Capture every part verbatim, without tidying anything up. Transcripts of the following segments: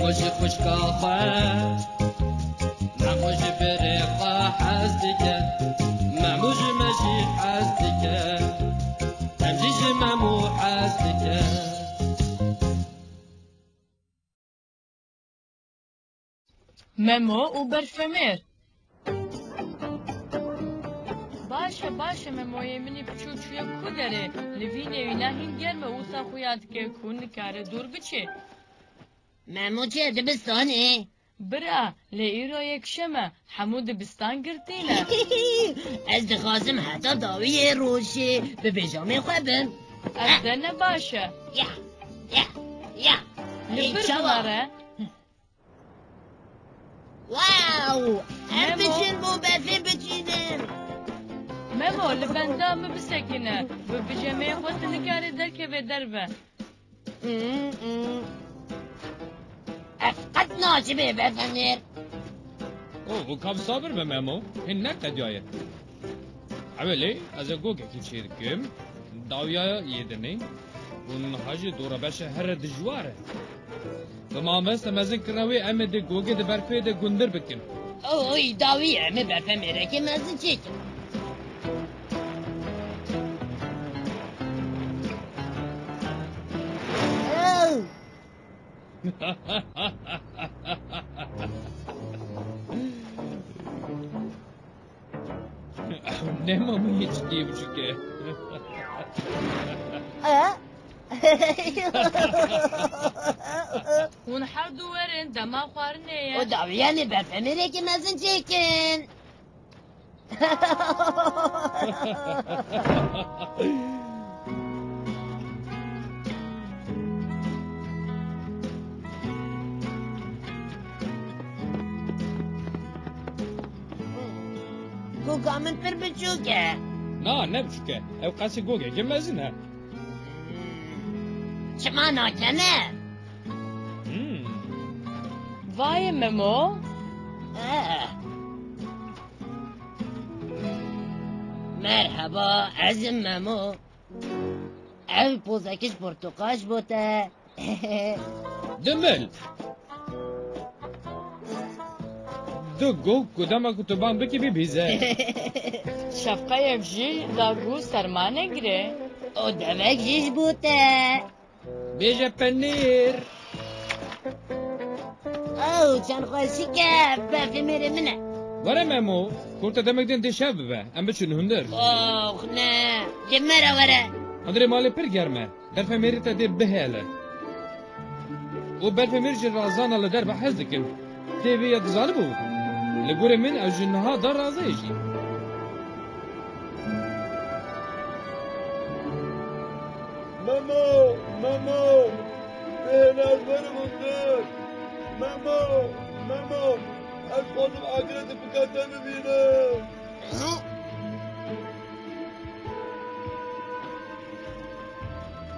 Ji xwişka xwe, Memo ji birê xwe hez dike, Memo ji me jî hez dike, em jî ji Memo hez dikin. Memo û berfemêr. Baş e, baş e, Memoyê min î piçûk çûye ku derê? Li vî nêwîna hîn germ e, wisa xuya dike ku nikare dûr biçe. Memo çi, dibistanê? Bira, lê îro yekşem e, hemû dibistan girtî ne. Ez dixwazim heta dawiyê rojê bi pêjamê xwe bim. Ez de ne baş e. Ya, ya, ya. Li Ê, vir çawa? Binare. Wow! Ev Memo. Biçin bo berfê biçînin. Memo, li benda min bisekine. Bi pijameyê xwe tu nikare derkeve derve. Hmm, hmm. Ev qet naçibe berfemêr. O, kam sabir be Memo. Hin neqediyaye. Ewilê, ez ê gogekî çêdikim. Dawiya yê dinê. Û niha jî dora beşe here dijwar e. Bi mameste mezin kirina wê em ê di gogê di berfê de gundir bikin. Oy, dawî em ê berfemêrekê mezin çêkin. Oh! Nema min hiç diye buçuke. E? Hûn her du werin, dema xwarinê ye. O dawiyanê berfemêrekî mezin çêkin. Goga min pir biçûk e. Na, ne biçûk e. Ew qasî gogekê mezin e. Çima nakene? Hmm. Vayê Memo. Eh. Merheba, ez im Memo. Ev pozekî ji portoqal ji bo te. Dimil! Du gog ku dema ku tu ban bikî bibîze. Şefqeyek jî da ku serma negire. O devek jî ji bo te. Bêje penîr. Ew çend xweşik e, berfê mêrê min e. Were Memo, kurte demek din dê şev bibe. Em biçin hundir. Ox ne, dê me re were. Hundirê malê pir germ e. Berfê mêrê te dê bihêle. Û berfê mêr jî razana li derve hez dikin. Tê vê ya dizanibû. Li gorê min ew ji niha da raze ye jî. Memo! Memo! Bêhna ez werim hundir! Memo! Memo! Ez dixwazim agirê di bika te bibînim.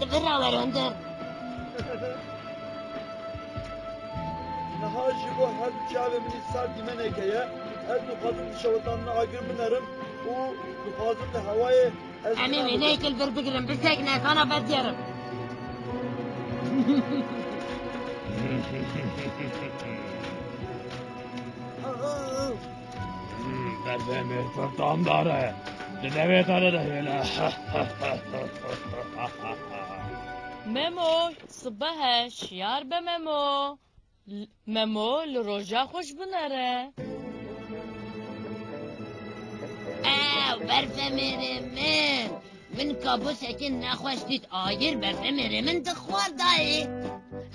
Tu bira were hundir. Niha ji bo her du çavê min î sar dîmeneke ye. Ez dixwazim di şewitandina agir binerim û dixwazim li hewayê ez Em ê binam wêneyekê bikim. Li vir bigirin, bisekine, kana ber diyerim. Berfê mêr pir tamdar e. Di devê te de dihêle. Memo, sibeh e, şiyar be Memo. L-, Memo, li roja xweş binere. Ew, berfemêrê min. Min kabûsekî nexweş dît, agir berfemêrê min di xwe dayê.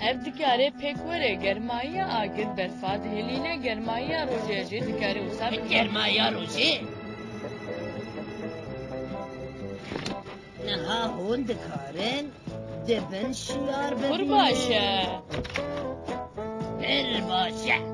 Ev dikare pêk were, germayiya agir berfa dihêlîne, germayiya rojê jî dikare wisa bike. Germayiya rojê? Niha hûn dikarin di bin şiyar bibînin. Pir baş e. Pir baş e.